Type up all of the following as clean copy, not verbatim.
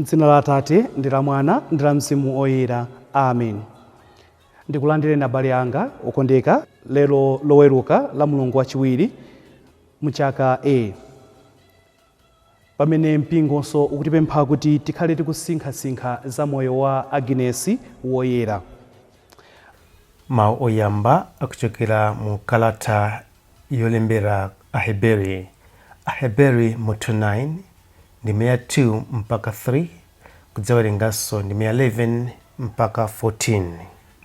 M'dzina la Atate, ndi la Mwana, ndi la Mzimu Woyera. Amen. Ndikulandireni abale anga okondeka lero Loweruka la mulungu wachiwiri mu chaka A, pamene mpingonso ukutipempha kuti tikhale tikusinkhasinkha za moyo wa Aginesi Woyera. Mawu oyamba akuchokera mu kalata yolembera Aheberi, Aheberi mutu 9, ndime ya 2 mpaka 3, kudzawerenganso ndime ya 11 mpaka 14.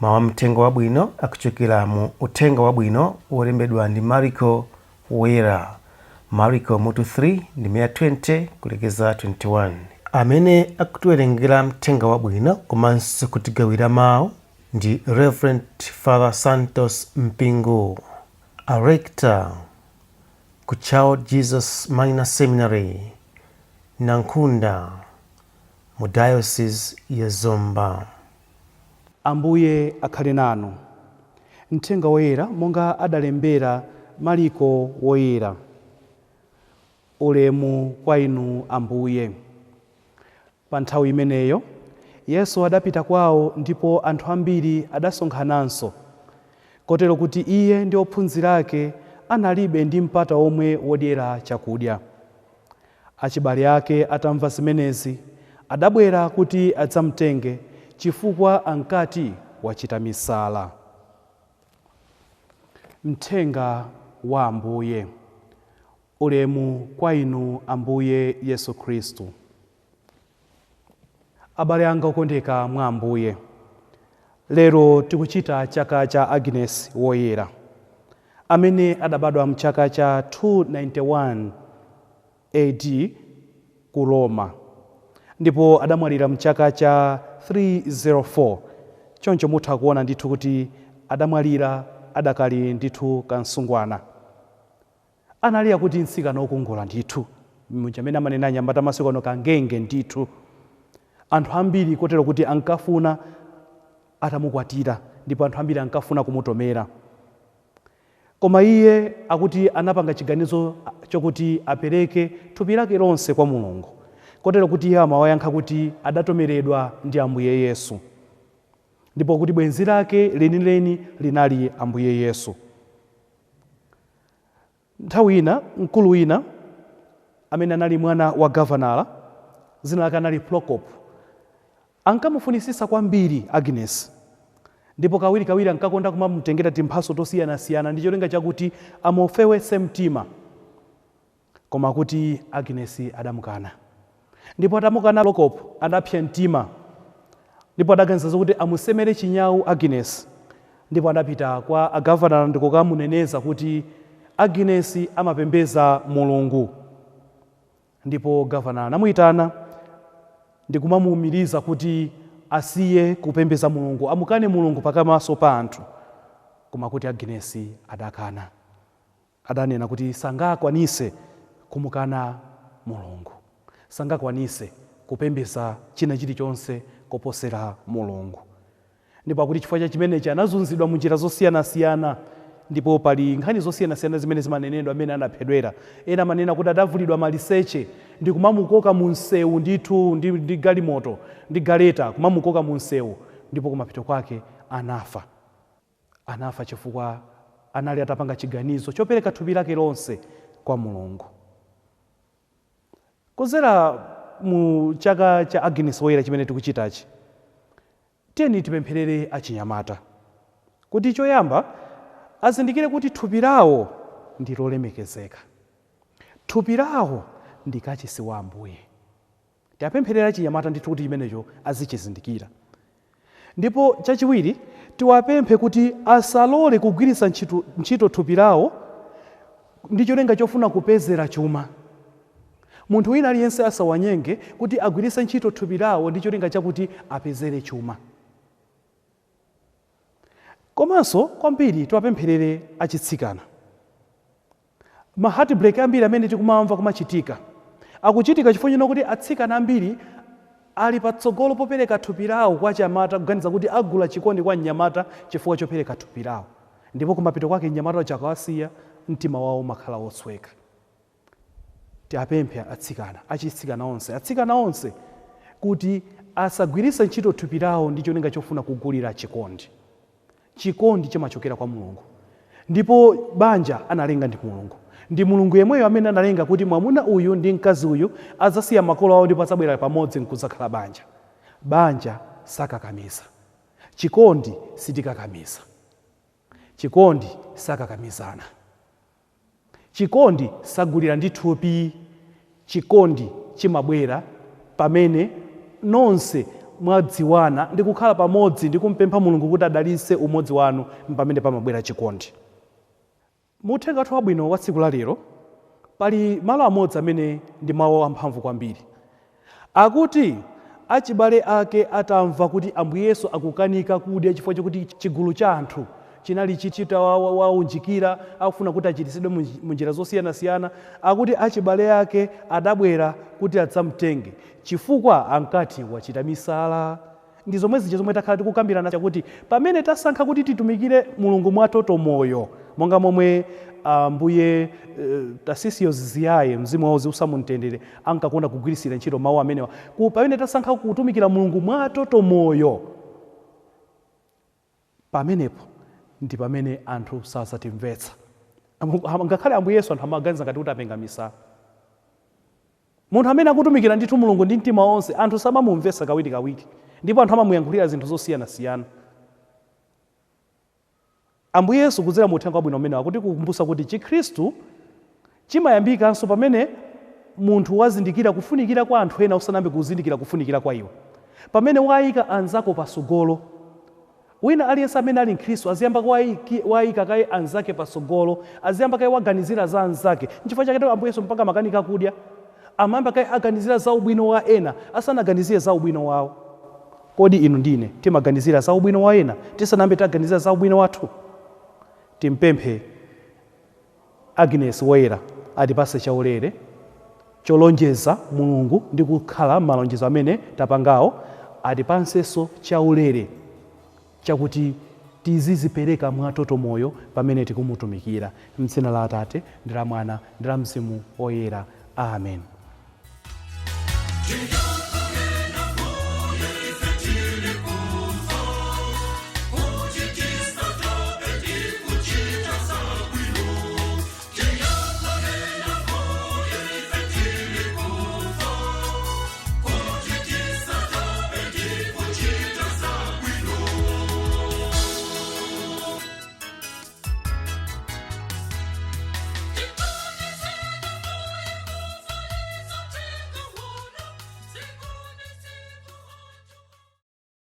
Mawu a Mthenga Wabwino akuchokera mu Uthenga Wabwino wolembedwa ndi Mariko Woyera, Mariko mutu 3, ndime ya 20 kulekeza 21. Amene akutiwerengera Mthenga Wabwino komanso kutigawira mawu ndi Reverend Father Santos Mpingu, a rector ku Child Jesus Minor Seminary, Nankhunda, mu Diocese ya Zomba. Ambuye akhale nanu. Mthenga Woyera monga adalembera Mariko Woyera. Ulemu kwa inu, Ambuye. Pa nthawi imeneyo Yesu adapita kwawo, ndipo anthu ambiri adasonkhananso, kotero kuti iye ndi ophunzira ake analibe ndi mpata omwe wodyera chakudya. Achibale ake atamva zimenezi, adabwera kuti adzamtenge, chifukwa ankati wachita misala. Mthenga wa Ambuye. Ulemu kwa inu, Ambuye Yesu Khristu. Abale anga okondeka mwa Ambuye, lero tikuchita chaka cha Agnes Woyera, amene adabadwa mchaka cha 291 AD ku Roma ndipo adamwalira mchaka cha 304. Choncho mutha kuona ndithu kuti adamwalira adakali ndithu kamsungwana. Anali akuti mtsikana wokongola ndithu, muja amene amanena anyamata masiku ano, kangenge ndithu. Anthu ambiri kotero kuti ankafuna atamukwatira, ndipo anthu ambiri ankafuna kumutomera, koma iye akuti anapanga chiganizo chokuti apereke thupi lake lonse kwa Mulungu, kotero kuti iye amawayankha kuti adatomeredwa ndi Ambuye Yesu, ndipo kuti bwenzi lake lenileni linali Ambuye Yesu. Nthawi ina mkulu wina amene anali mwana wa gavanala, dzina lake anali Prokop, ankamufunisisa kwambiri Agnes, ndipo kawirikawiri ankakonda kumamutengera timphaso tosiyanasiyana ndi cholinga chakuti amufewetse mtima. Koma kuti Agnes adamukana, ndipo atamukana Prokop adapsa mtima, ndipo adaganiza zokuti amusemere chinyawu Agnes, ndipo adapita kwa agavanala ndikukamuneneza kuti Agnes amapembeza Mulungu. Ndipo gavanala anamuyitana ndikumamuwumiriza kuti asiye kupembeza Mulungu, amukane Mulungu pakamaso pa anthu. Koma kuti Agnes adakana, adanena kuti sangakwanise kumukana Mulungu, sangakwanise kupembeza china chilichonse koposera Mulungu. Ndipo akuti chifukwa cha chimenechi anazunzidwa mu njira zosiyanasiyana, ndipo pali nkhani zosiyanasiyana zimene zimanenedwa amene anaphedwera. Ena amanena kuti adavulidwa maliseche ndi kumamukoka mu msewu ndithu ndi galimoto, ndi galeta, kumamukoka mu msewu, ndipo kumapeto kwake anafa. Anafa chifukwa anali atapanga chiganizo chopereka thupi lake lonse kwa Mulungu. Kuzera mu chaka cha Agnes Woyera chimene tikuchitachi, tiyeni tipempherere achinyamata kuti choyamba azindikire kuti thupi lawo ndi lolemekezeka, thupi lawo ndi kachisi wa Ambuye. Tiwapempherere achinyamata ndithu kuti chimenecho azichizindikira. Ndipo chachiwiri, tiwapemphe kuti asalole kugwiritsa ntchito thupi lawo ndi cholinga chofuna kupezera chuma. Munthu wina aliyense asawanyenge kuti agwiritse ntchito thupi lawo ndi cholinga chakuti apezere chuma. Komanso kwambiri tiwapempherere achitsikana. Ma heartbreak ambiri amene tikumamva kumachitika, akuchitika chifukwa chino kuti atsikana ambiri ali patsogolo popereka thupi lawo kwa chinyamata, kuganiza kuti agula chikondi kwa mnyamata chifukwa chopereka thupi lawo, ndipo kumapeto kwake mnyamata uja akawasiya, mtima wawo umakhala wosweka. Tiapemphe atsikana, achitsikana onse, atsikana onse, Kuti asagwiritse ntchito thupi lawo ndi cholinga chofuna kugulira chikondi. Chikondi chimachokera kwa Mulungu, ndipo banja analenga ndi Mulungu. Ndi Mulungu yemweyo amene analenga kuti mwamuna uyu ndi mkazi uyu adzasiya makolo awo ndipo adzabwera pamodzi nkudzakhala banja. Banja sakakamiza, chikondi sitikakamiza, chikondi sakakamizana, chikondi sagulira ndi thupi. Chikondi chimabwera pamene nonse mwadziwana ndi kukhala pamodzi ndi kumpempha Mulungu kuti adalitse umodzi wanu, pamene pamabwera chikondi. Mu uthenga wathu wabwino wa tsiku la lero pali malo amodzi amene ndi mawu amphamvu kwambiri. Akuti achibale ake atamva kuti Ambuye Yesu akukanika kudya chifukwa chokuti chigulu cha anthu chinali chitawaunjikira, akufuna kuti achiritsidwe mu njira zosiyanasiyana, akuti achibale ake adabwera kuti adzamtenge chifukwa ankati wachita misala. Ndi zomwe zija zomwe takhala tikukambirana, chakuti pamene tasankha kuti titumikire Mulungu mwatoto moyo, monga momwe Ambuye Tarcisius Ziyaye, mzimu wawo usamumtendere, ankakonda kugwiritsira ntchito mawu amenewa, pamene tasankha kutumikira Mulungu mwatoto moyo, pamenepo ndi pamene anthu sazatimvetsa. Ngakhale Ambuye Yesu anthu amaganiza ngati kuti apenga misala. Munthu amene akutumikira ndithu Mulungu ndi mtima wonse, anthu samamumvetsa kawirikawiri, ndipo anthu amamuyankhulira zinthu zosiyanasiyana. Ambuye Yesu kudzera mu uthenga wabwino umene akutikumbutsa kuti Chikhristu chimayambikanso pamene munthu wazindikira kufunikira kwa anthu ena usanayambe kuzindikira kufunikira kwa iwe, pamene wayika anzako pasogolo. Wina aliyense amene ali Mkhristu aziyamba wayika kaye anzake pasogolo, aziyamba kaye waganizira za anzake. Nchifukwa chake Ambuye Yesu mpaka makanika kudya, amayamba kaye aganizira za ubwino wa ena asanaganizire za ubwino wawo. Kodi inu ndine timaganizira za ubwino wa ena tisanayambe taganizira za ubwino wathu? Timpemphe Agnes Woyera atipase chaulere cholonjeza Mulungu ndi kukhala malonjezo amene tapangawo. Atipansenso chaulere chakuti tizizipereka mwatoto moyo pamene tikumutumikira. Mdzina la Atate ndi la Mwana ndi la Mzimu Woyera, amen. Do you